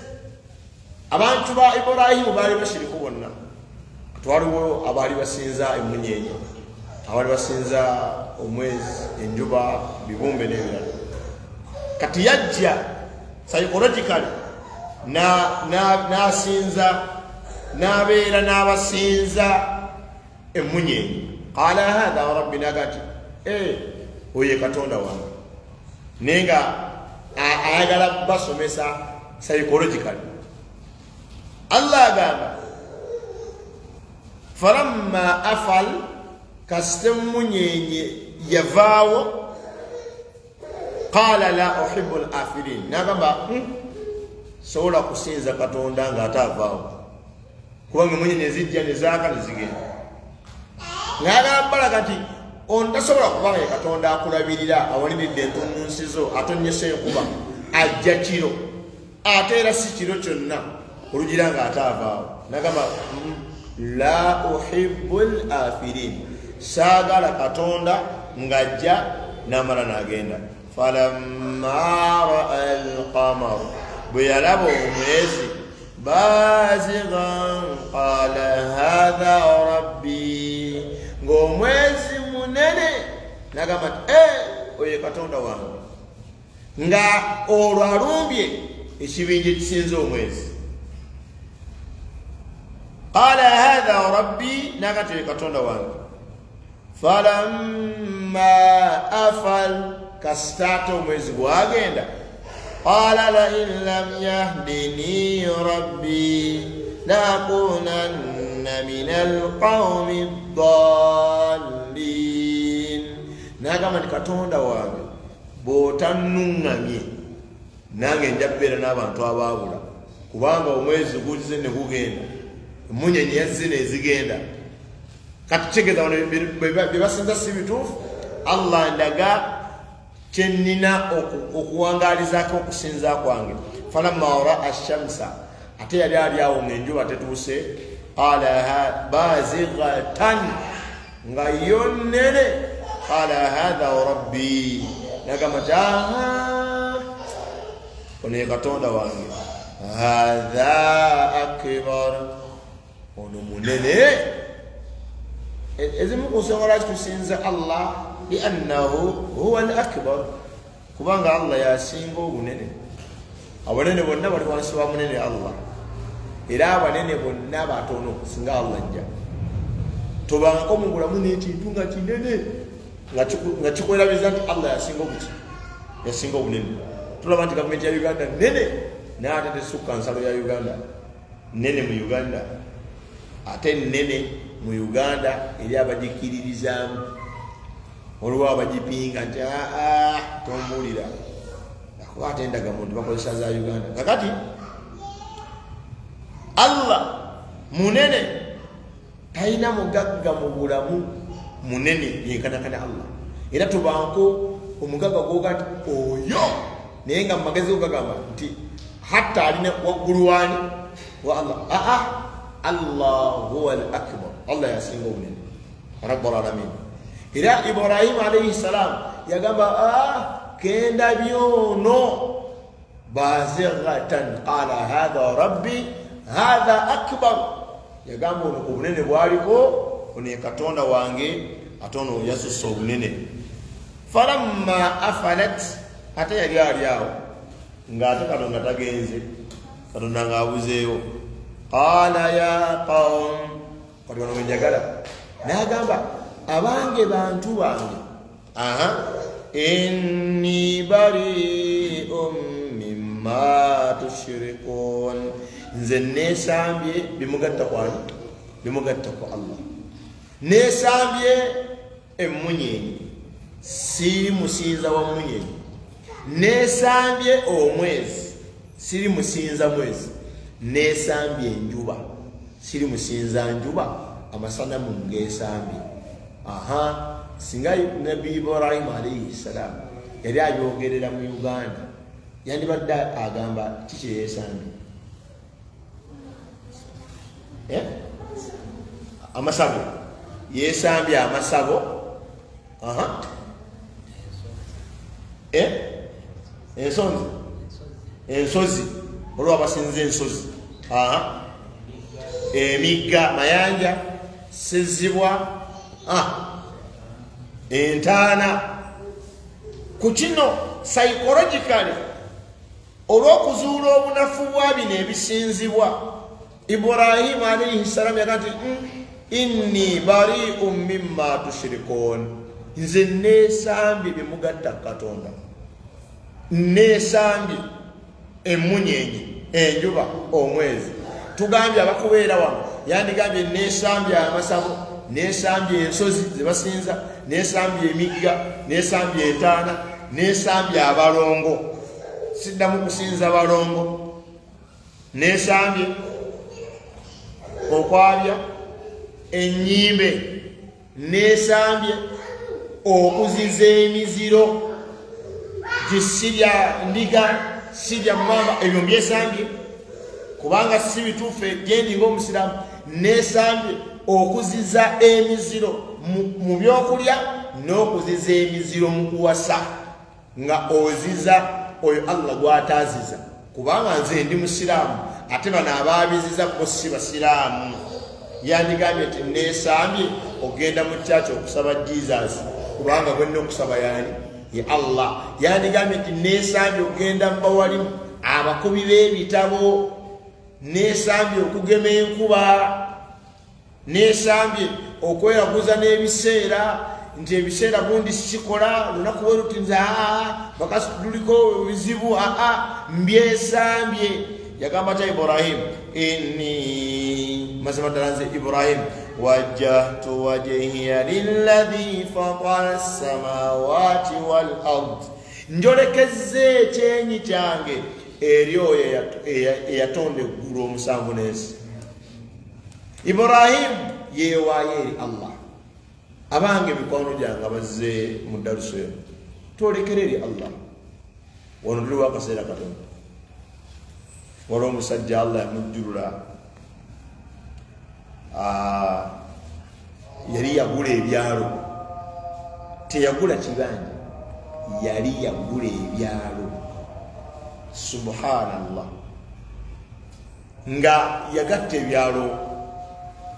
abantu ba Ibrahimu baali bashiriku bonna. Twaliwo abaali basinza emmunyenye, abaali basinza omwezi, enjuba, bibumbe n'ebirala. Kati yajja psychologically n'asinza n'abeera n'abasinza emmunyenye. Qala hadha rabbi, n'agamba nti oyo ye Katonda wange. Naye nga ayagala basomesa psychologically. Allah agamba falamma afal, kasita emmunyenye yavaawo, qala la uhibbu al-afilin, n'agamba sobola kusinza Katonda ng'ate avaawo, kubanga emmunyenye zijja ne zaaka ne zigenda. Ng'agala balaga nti ono tasobola kubanga ye Katonda akulabirira, awaliridde entunnunsi zo, atonnyesa enkuba, ajja kiro, ate era si kiro kyonna olugira ng'ate avaawo. N'agamba la uhibbu al-afilin, saagala Katonda ng'ajja n'amala n'agenda. Falamma ra'a al-qamar, bwe yalaba omwezi, bazighan qala hadha rabbi, ng'omwezi munene, n'agamba nti oyo ye Katonda wange. Nga olwo alumbye ekibinja ekisinza omwezi. Qala hadha rabbi, nakati katonda wange. Falamma afal, kasitata omwezi gwagenda. Qala la in lam yahdini rabbi lakunanna minal qawmi ddallin. Nagamba nti katonda wange bw'otannuŋŋamye nange nja kubeera n'abantu abaabula, kubanga omwezi guzize ne gugenda, emunyenye yazze nezigenda. Kati kitegeeza wano bye basinza si bituufu. Allah ndaga kyennina okuwangaalizaako okusinza kwange. Falamma raa shamsa, ate yali ali awo ng'enjuba tetuuse. Qala bazighatan, nga yo nnene. Qala hadha rabbi, nagamba nti aha, ono ye katonda wange. Hadha akbar, ono munene. Ezimu ku nsonga lwaki tusinza Allah, liannahu huwa al akbar, kubanga Allah yasinga obunene. Abanene bonna bali wansi wa munene Allah, era abanene bonna batono singa Allah ajja. Tobangako mu bulamu n'ekintu nga kinene nga kikwerabiza nti Allah yasinga obuki, yasinga obunene. Tulaba nti gavumenti ya Uganda nene, naye ate tesukka nsalo ya Uganda. Nene mu Uganda, ate nene mu Uganda eri abagikiririzaamu. Olwo abagipinga nti aa tombuulira, akuba ate endagamuntu bakozesa za Uganda. Kakati Allah munene, talina mugagga mu bulamu munene yenkanakana Allah. Era tubanko omugagga gwoga nti oyo, naye nga mu magezi go gagamba nti hatta alina waggulu waani wa Allah. Aa, Allah huwa al akbar, Allah yasinga obunene, rabbul alamin. Era Ibrahim alayhi salam yagamba kenda byono bazighatan, qala hadha rabbi hadha akbar. Yagamba ono obunene bwaliko, ono ye katonda wange, ate ono yasussa obunene. Falamma afalat, ate yali ali awo ng'ate katonda tagenze, katonda ng'abuzeewo. Qala ya qawm, kati wano wenjagala n'agamba abange bantu bange, aha, inni bari'un mimma tushrikun, nze neesambye bimugatta kwani, bimugatta ku Allah. Neesambye emmunyenye, siri musinza wa mmunyenye. Neesambye omwezi, siri musinza mwezi. Neesambye enjuba, siri musinza njuba. Amasanamu ngeesambye. Aha, singa Nabbi Ibrahim alayhi salam yali ayogerera mu Uganda, yandibadde agamba kiki yeesambye? Amasabo, yeesambye amasabo. Aha, ensonzi, ensozi, olwo abasinza ensozi. Aha, emigga, mayanja, sizibwa, entaana. Ku kino psychologically, olw'okuzuula obunafu bwa bino ebisinzibwa, Ibrahim alayhi salam yagamba nti inni bari'un mimma tushrikun, nze neesambye bye mugatta katonda, neesambye emmunyenye, enjuba, omwezi. Tugambye abakubeera wano, yandigambye neesambye amasabo, nesambye ensozi zebasinza, nesambye emigga, nesambye entaana, nesambye abalongo, siddamu kusinza balongo, nesambye okwabya ennyimbe, nesambye okuziza emiziro, gisirya ndiga, sirya mamba, ebyo mbyesambye kubanga si bituufu gyendi ng'omusiraamu. Nesambye okuziza emiziro mu byokulya n'okuziza emiziro mu kuwasa, nga oziza oyo Allah gw'ataaziza, kubanga nze ndi musiraamu ate bano abaabiziza bo si basiraamu. Yandigambye nti neesambye ogenda mu kyaki okusaba Jesus, kubanga gwenna okusaba yaani Ye Allah yandigambye nti neesambye okugenda mu bawalimu, abakubi b'ebitabo, neesambye okugema enkuba, neesambye okweraguza n'ebiseera nti ebiseera gundi sikola lunaku bwe luti nze bakasi luliko bizibu mbyesambye. Yagamba ta Ibrahim, inni mazima ddala nze Ibrahim wajjahtu wajhiya lilladhi fatara samawati wal ard, njolekezza ekyenyi kyange eri oyo eyatonda eggulu omusanvu n'ensi. Ibrahim yeewaayo eri Allah. Abange mikwano gyange abazze mu ddaluso eno, twolekere eri Allah. Wano tuliwo akaseera katono. Waliwo omusajja Allah yamujjulula, yali yagula ebyalo, teyagula kibanja, yali yagula ebyalo. Subhanallah, nga yagatta ebyalo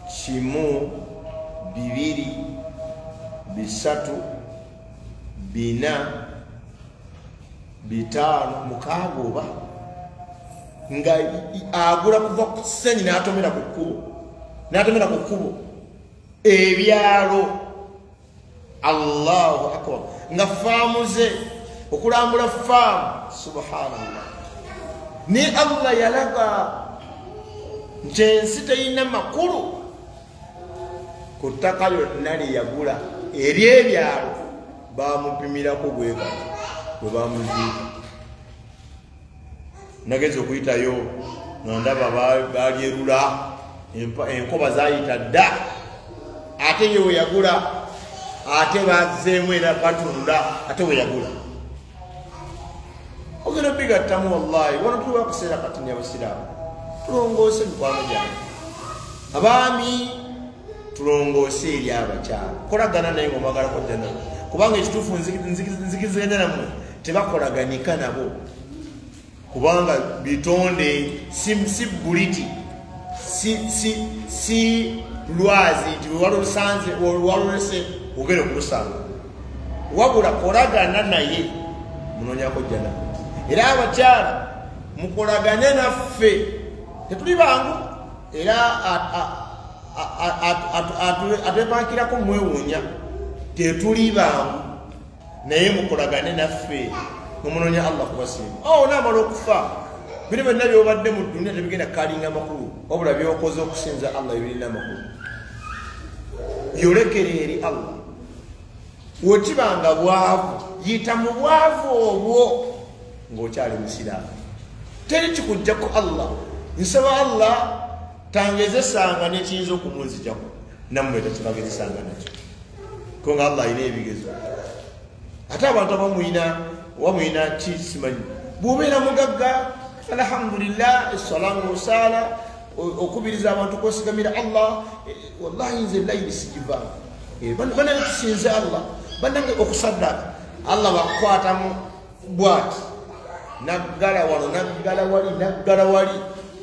1 2 3 4 5 6 oba nga agula kuva ku kisenyi n'atomera ku kkubo, n'atomera ku kkubo ebyalo. Allahu akbar, nga faamu ze okulambula faamu. Subhanallah, ne Allah yalaga nti ensi teyina makulu ku ttaka lyonna lye yagula ery'ebyalo bamupimirako bwe bati bwe bamuziika. Nageza okuyitayo nga ndaba balyerula, enkoba zaayita dda, ate ye we yagula ate bazzeemu era batunda ate we yagula. Ogenda bigattamu wallahi. Wano tuliwo akaseera katini abasiraamu, tulongoose mikwano gyange abaami, tulongoose eri abakyala. Kolagana naye ng'omwagalako jjana, kubanga ekituufu nzikiriziganya nammwe tebakolaganika nabo, kubanga bitonde si buliti, si lwazi nti walolusanze walolese ogenda okulusanga, wabula kolagana naye munoonyako jjana. Era abakyala mukolagane naffe, tetuli bangu, era atwepankirako mwewuunya, tetuli bangu, naye mukolagane naffe mumunoonya Allah kubasiima. Awo naamala okufa, bino byonna by'obadde mu dduniya tebigenda kalinga makulu, wabula by'okoze okusinza Allah ebirina amakulu. Yolekere eri Allah. Wekibanga bwavu, yita mu bwavu obwo ng'okyali musiraamu, teri kikuggyako Allah. Nsaba Allah tangezesanga n'ekiyinza okumunzijako, nammwe takibagezesanga nakyo, kubanga Allah alina ebigezo. Ate abantu abamuyina wamuyina ki simanyi, bw'obeera mugagga alhamdulillah, essala ng'osaala, okubiriza abantu okwesigamira Allah. Wallahi nze layini sigivaamu, bannange tusinze Allah, bannange okusaddaaka Allah bakukwatamu bwati, naggala wano naggala wali naggala wali,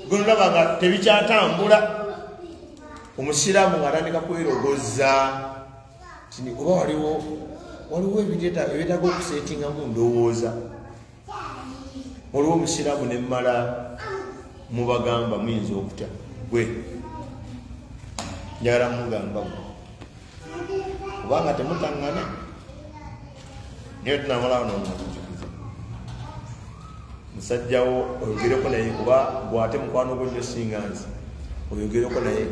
gonolaba nga tebikyatambula. Omusiraamu ng'atandika kwerogoza oba waliwo ebyetaaga okuseetingamu ndowooza. Waliwo omusiraamu nemmala mubagamba muyinza okutya, gwe njagala mugamba gwe kubanga temutaŋŋana, naye tunamalawo nomujukiza musajjawo oyogereko naye, kuba gwate mukwano gwo nnyo singa nze, oyogereko naye.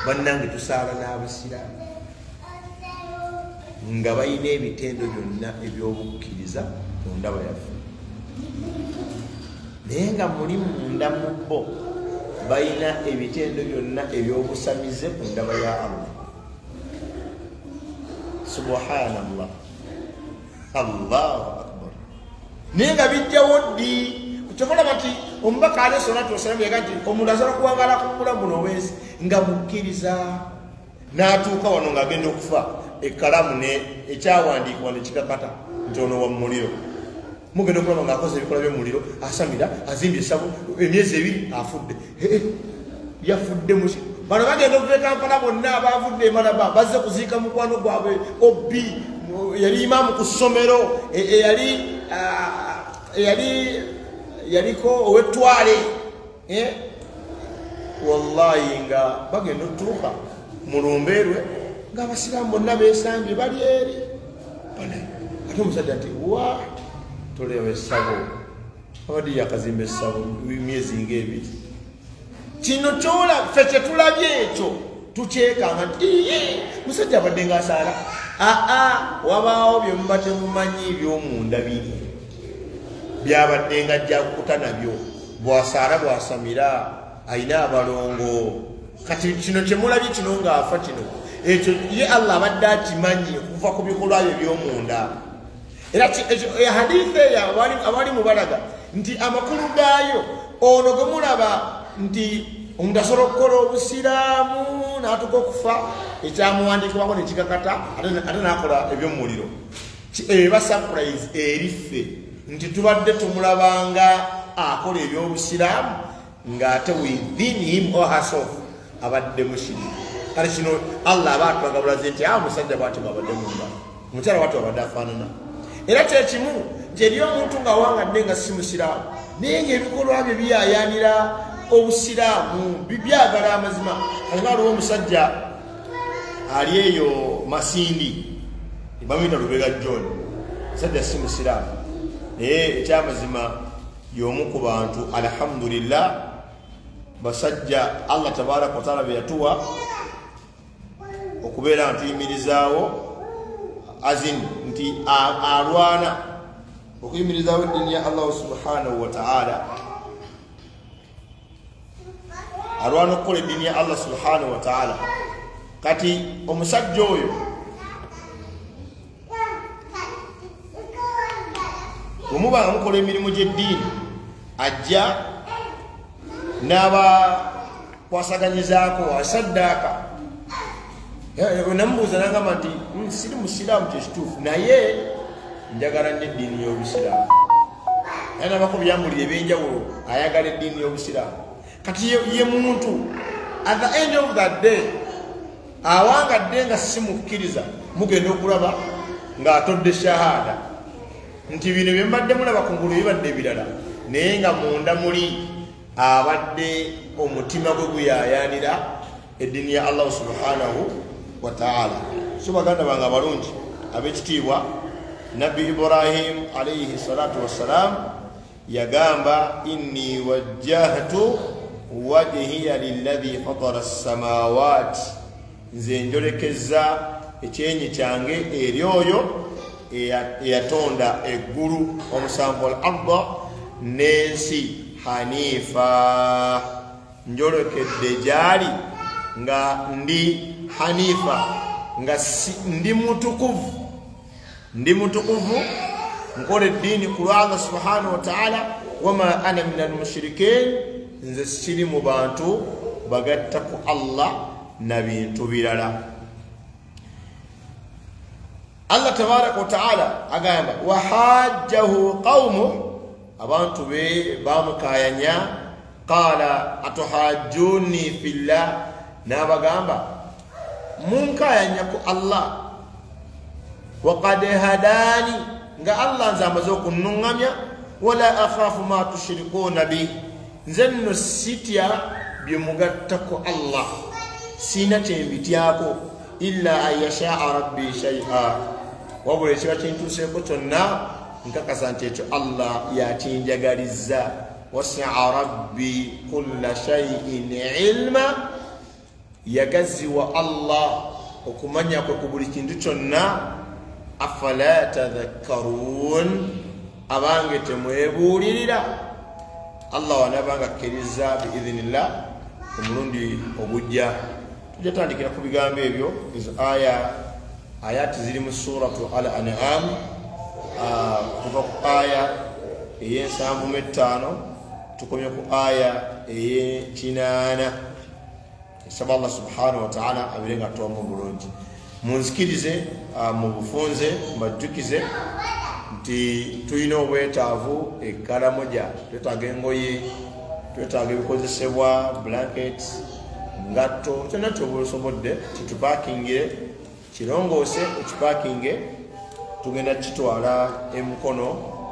Bannange tusaala n'abasiraamu nga balina ebitendo byonna ebyobukkiriza mu ndaba yaffe, naye nga muli munda mu bo balina ebitendo byonna ebyobusamize ku ndaba ya Allah. Subhanallah, Allahu akbar. Naye nga bijjawo ddi? Kyokola bati omubaka alayhi salatu wasalamu yaga nti omuntu asobola kuwangala ku bulamu buno obwensi nga mukkiriza, n'atuuka wano ng'agenda okufa, ekkalamu ekyawandiikibwa ne kikakata nti ono wa muliro. Mugenda okulaba ng'akoze ebikola by'omuliro, asamira, azimbye essabo, emyezi 2 afudde. Yafudde muki? Bano bagenda okuva e Kampala bonna abavudde e Malaba bazze kuziika mukwano gwabwe Obbi yali imaamu ku ssomero, eyali yaliko ow'ettwale, wallahi nga bagenda otuuka mu lumbeerwe ng'abasiraamu bonna beesambye bali eri. Ate omusajja nti wa tolewa essabo, abadde yakazimba essabo myezi ng'ebiri. Kino kyola ffe kye tulabye ekyo tukyekanga nti musajja abadde ng'asaala. Aa, wabaawo bye muba temumanyi eby'omunda biri byabadde nga ajja kukuta nabyo, bw'asaala bw'asamira ayina abalongo. Kati kino kye mulabye kino ng'afa kino ekyo ye Allah abadde akimanyi okuva ku bikolwa bye eby'omunda. Era hadithi eyo abali mubalaga nti amakulu gaayo ono gwe mulaba nti omuntu asobola okukola obusiraamu n'atuuka okufa ekyamuwandiikibwako ne kikakata ate n'akola eby'omuliro, eba surprise eri ffe nti tubadde tumulabanga akola eby'obusiraamu ng'ate within him or herself abadde mushiriki. Kale kino Allah aba atulagabulaze nti omusajja bw'atyo bw'abadde munda, omukyala bw'atyo bw'abadde afaanana. Era kyekimu nti eri omuntu ng'awangadde nga si musiraamu naye ng'ebikolwa bye biyaayaanira obusiraamu, byagala amazima. Kati nga waliwo omusajja ali eyo Masindi bamuyita Lubega John, musajja si musiraamu naye ekyamazima y'omu ku bantu alhamdulillah basajja Allah tabaraka wataala be yatuwa okubeera nga tuyimirizaawo, azin nti alwana okuyimirizaawo eddiini ya Allah subhanahu wa ta'ala, alwana okukola eddiini ya Allah subhanahu wa ta'ala. Kati omusajja oyo bwe muba nga mukola emirimu gy'eddiini ajja n'abakwasaganyizaako asaddaaka. Namubuuza n'agamba nti siri musiraamu kyekituufu naye njagala nnyo eddiini y'obusiraamu. Naye nabako byambulira ebyenjawulo ayagala eddiini y'obusiraamu. Kati ye muntu at the end of that day awangadde nga si mukkiriza, mugenda okulaba ng'atodde shahada nti bino bye mbadde mulaba ku ngulu bibadde birala, naye nga munda muli abadde omutima gwe guyaayaanira eddiini ya Allah subhanahu wa ta'ala. So baganda bange abalungi ab'ekitiibwa, Nabbi Ibrahim alayhi salatu wassalam yagamba inni wajjahtu wajhiya lilladhi fatara as-samawati, nze njolekezza ekyenyi kyange eri oyo eyatonda eggulu omusanvu al arda n'ensi hanifa, njolekedde gyali nga ndi hanifa, nga ndi mutukuvu, ndi mutukuvu, nkola eddiini ku lwa Allah subhanahu wa ta'ala. Wama ana min almushrikin, nze siri mu bantu bagatta ku Allah na bintu birala. Allah tabaraka wa ta'ala agamba wahajjahu qawmu, abantu be bamukayanya, qala atuhajjuni fillah, n'abagamba munkayanya ku Allah, waqad hadani, nga Allah nze amaze okunnuŋŋamya, wala akhafu ma tushrikuuna bi, nze nno sitya bye mugatta ku Allah, sina kyembityako, illa an yashaa rabbi shay'a, wabula ekiba kintuuseeko kyonna nkakasa nti ekyo Allah yakinjagalizza. Wasi'a rabbi kulla shay'in ilma, yagaziwa Allah okumanya kwe ku buli kintu kyonna. Afala tadhakkarun, abange temwebuulirira. Allah wanaabanga akkiriza biidhinillah omulundi ogujja tujja tandikira ku bigambo ebyo. Ezo aya ayati ziri mu suratu al an'am kuva ku aya ey'ensanvu mu ttaano tukomye ku aya ey'ekinaana. Nsaba Allah subhanahu wa ta'ala abeere nga atuwamu bulungi. Munzikirize mu bufunze mbajjukize nti tulina obwetaavu ekkalamoja, twetaaga engoye, twetaaga ebikozesebwa, blankets, ngatto, kyonna kyoba osobodde kitupakingire, kirongoose okipakinge. Tugenda kitwala emukono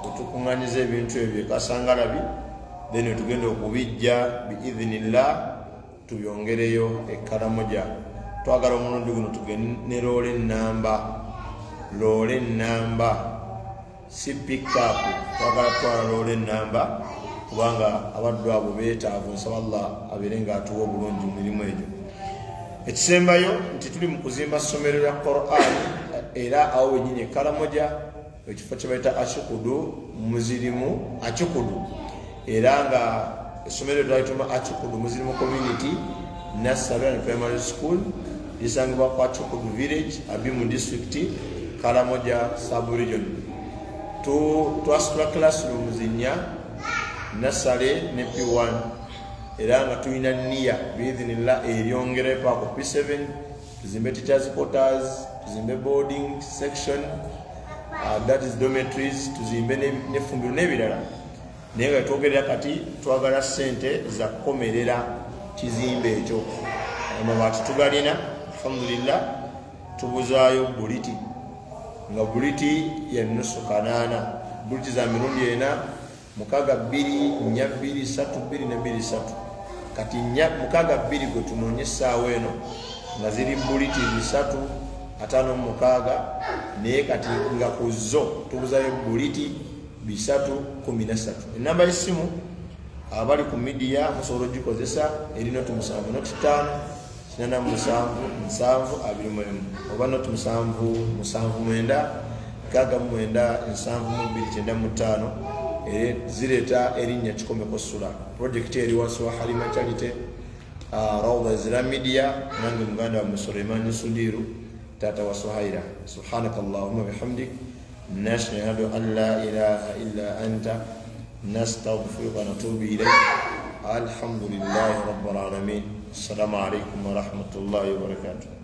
otukuŋŋanyiza ebintu ebyo ekasangalabi, then tugenda okubijja biidhinillah tubyongereyo ekaramoja. Twagala omulundi guno tugende ne loole ennamba, si pickup. Twagala twala loole ennamba kubanga abaddu abo beetaavu. Nsaba Allah abeere ng'atuwa obulungi mu mirimu egyo. Ekisembayo nti tuli mu kuzimba ssomero lya Qur'an, era awo wennyini e Karamoja, ekifo kye bayita Achikudu Muzirimu Achikudu, era nga essomero twalituma Achikudu Muzirimu Community Nursery and Primary School, lisangibwa ku Achikudu Village, Abimu District, Karamoja Sub Region. Twasitula classrooms nnya, nursery ne P1, era nga tulina niya biidhinillah eryongera paako P7, tuzimbe teachers quarters, tuzimbe boarding section, that is dormitories, tuzimbe n'effumbiro n'ebirala. Naye nga twogerera kati twagala ssente za kukomerera kizimbe ekyo. Amabaati tugalina alhamdulillah, tubuzaayo buliti, nga buliti ya nusu 8, buliti za mirundi 4, 6 2 4 2 3 2 ne 2 3. Kati 4 6 2 gwe tunoonye essaawa eno nga ziri buliti 3 56, naye kati nga ku zo tubuzayo buliti 3 13. Enamba y'essimu abali ku midiya musobola ogikozesa eri 07 05 87 7 21 oba 07 79 69 72 95. Zireeta erinnya Kikomeko Sula. Projekiti eri wansi wa Halima Charity, Rawda Islam Media, nange muganda wa Suleiman Sudiru, taata wa Suhaira. Subhanaka Allahumma bihamdik, nashhadu an la ilaha illa anta, nastaghfiruka wa natubu ilayk. Alhamdulillahi rabbil alamin. Assalamu alaykum wa rahmatullahi wa barakatuh.